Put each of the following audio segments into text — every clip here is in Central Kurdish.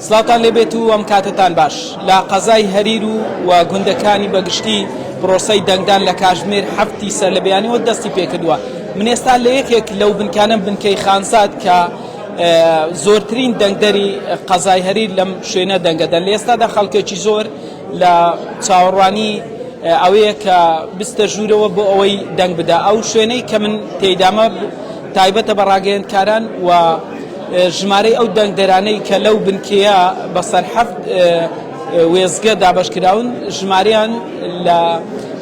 سڵاوتان لێبێت و ئەم کاتەتان باش. لە قەزای هەریر و و گوندەکانی بە گشتی پرۆسەی دەنگدان لە کاژمێر حەفتی سەر لە بەیانیەوە دەستی پێکردووە. من ئێستا لە یەکێک لەو بنکانەم بنکەی خانزاد کە زۆرترین دەنگدەری قەزای هەریر لەم شوێنە دەنگەدەن. لە ئێستادا خەڵکێکی زۆر لە چاوەڕوانی ئەوەیە کە بستە ژوورەوە بۆ ئەوەی دەنگ بدا. ئەو شوێنەی کە من تێیدامە تایبەتە بە ڕاگەیەندکاران و ژمارەی ئەو دەنگدەرانەی کە لەو بنکەیە بەسەر حەفت وێستگە دابەشکراون ژمارەیان لە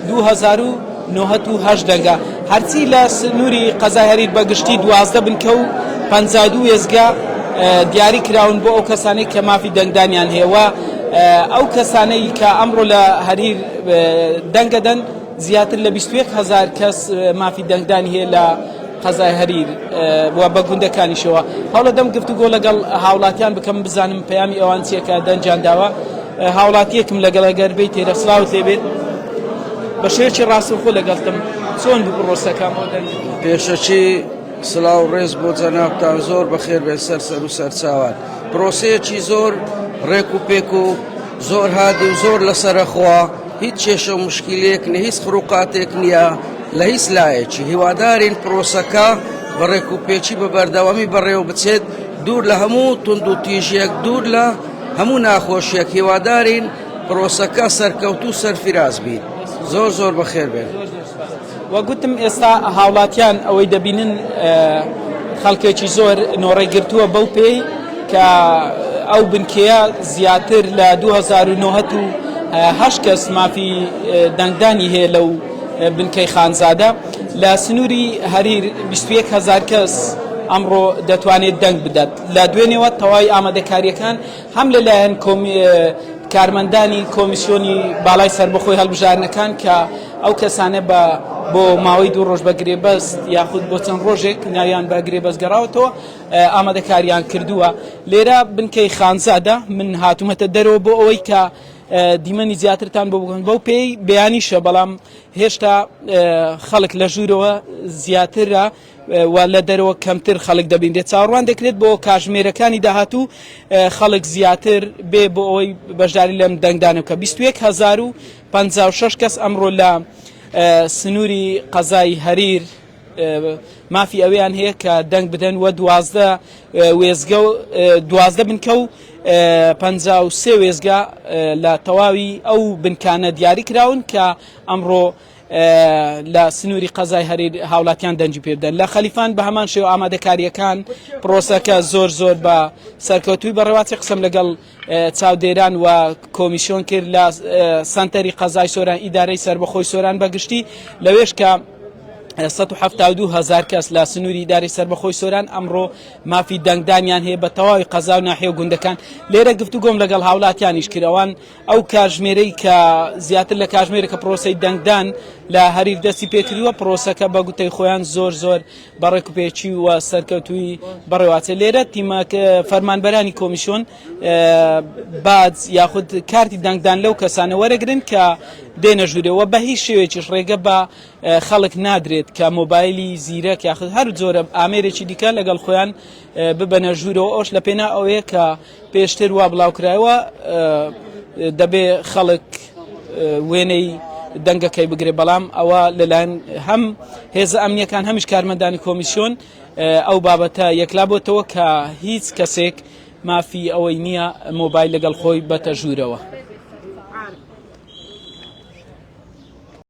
2098 دەنگە. هەرچی لە سنووری قەزای هەریر بە گشتی 12 بنکە و 52 وێستگە دیاری کراون بۆ ئەو کەسانەی کە مافی دەنگدانیان هەیە و ئەو کەسانەی کە ئەمڕۆ لە هەریر دەنگەدەن زیاتر لە 21 هەزار کەس مافی دەنگدانی هەیە لە قەزای هەریر و بە گوندەکانیشەوە. هەوڵەدەم گفتوگۆ لەگەڵ هاوڵاتیان بکەم بزانم پەیامی ئەوان چییە کە دەنگیان داوە. هاوڵاتیەکم لەگەڵ ئەگەر بێیت تێرە سڵاوت لێبێت بە شێوەیەکی ڕاستەوخۆ لەگەڵتم چۆن بوو پڕۆسەکە بۆ دەنگ؟ پێشەکی سڵاو ڕێز بۆ جەنابتان زۆر بەخێر بێن سەر سەر و سەرچاوان پرۆسەیەکی زۆر ڕێک و پێک و زۆر هادی و زۆر لەسەرەخوا هیچ کێشە و مشکیلەیەک نیە هیچ خروقاتێک نییە لە هیچ لایەکی هیوادارین پرۆسەکە بە ڕێک و پێکی بە بەردەوامی بەڕێوە بچێت دوور لە هەموو توند و تیژیەک دوور لە هەموو ناخۆشیەک هیوادارین پرۆسەکە سەرکەوتوو سەرفیراز بیت زۆر زۆر بەخێر بێن. وە گوتم ئێستا هاوڵاتیان ئەوەی دەبینن خەڵکێکی زۆر نۆڕەی گرتووە بەو پێی کە ئەو بنکەیە زیاتر لە 2098 کەس مافی دەنگدانی هەیە لەو بنکەی خانزادە لە سنووری هەریر 21 هزار کەس ئەمڕۆ دەتوانێت دەنگ بدات لە دوێنێوە تەواوی ئامادەکاریەکان هەم لەلایەن کارمەندانی کۆمیسیۆنی باڵای سەربەخۆی هەڵبژاردنەکان کە ئەو کەسانە بە بۆ ماوەی دوو ڕۆژ بە گرێبەست یاخود بۆ چەند ڕۆژێک ناویان بە گرێبەست گەڕاوەتەوە ئامادەکاریان کردووە لێرە بنکەی خانزادە من هاتوومەتە دەرەوە بۆ ئەوەی کە دیمەنی زیاترتان بۆ بکەن بەو پێی بەیانیشە بەڵام هێشتا خەڵک لە ژوورەوە زیاترە و لە دەرەوە کەمتر خەڵک دەبینرێت چاوەڕوان دەکرێت بۆ کاژمێرەکانی داهاتوو خەڵک زیاتر بێ بۆ ئەوەی بەشداری لەم دەنگدانە بکە 21056 کەس ئەمڕۆ لە سنووری قەزای هەریر مافی ئەویان هەیە کە دەنگ بدەن و دوازدە وێزگە و دوازدە بنکە و 53 وێزگە لە تەواوی ئەو بنکانە دیاری کراون کە ئەمڕۆ لە سنووری قەزای هەریر هاوڵاتیان دەنگی پێ بدەن. لە خەلیفان بە هەمان شێوە ئامادەکارییەکان پرۆسەکە زۆر زۆر بە سەرکەوتووی بەڕێواچێ قسەم لەگەڵ چاودێران و کۆمیسیۆن کرد لە سەنتەری قەزای سۆران ئیدارەی سەربەخۆی سۆران بە گشتی لەوێش کە 172 هزار کەس لە سنووری ئیدارەی سەربەخۆی سۆران ئەمڕۆ مافی دەنگدانیان هەیە بە تەواوی قەزا و ناحیە و گوندەکان لێرە گفتوگۆم لەگەڵ هاوڵاتیانیش کرد ئەوان ئەو کاژمێرەی کە زیاتر لە کاژمێرێکە پرۆسەی دەنگدان لە هەریر دەستی پێکردووە، پرۆسەکە بە گوتەی خۆیان زۆر زۆر بە ڕێکوپێکی و سەرکەوتوویی بەڕێوەچێت. لێرە تیمە فەرمانبەرانی کۆمیسیۆن باج یاخود کارتی دەنگدان لەو کەسانە وەرەگرن کە دێنە ژوورەوە، بە هیچ شێوەیەکیش ڕێگە بە خەڵک نادرێت کە مۆبایلی زیرەک یاخود هەر جۆرە ئامێرێکی دیکە لەگەڵ خۆیان ببەنە ژوورەوە، ئەوش لە پێناو ئەوەیە کە پێشتر وا بڵاوکرایەوە دەبێ خەڵک وێنەی دەنگەکەی بگرێ بەڵام ئەوە لەلایەن هەم هێزە ئەمنیەکان هەمیش کارمەندانی کۆمیسیۆن ئەو بابەتە یەکلا بۆتەوە کە هیچ کەسێک مافی ئەوەی نییە مۆبایل لەگەڵ خۆی بەتە ژوورەوە.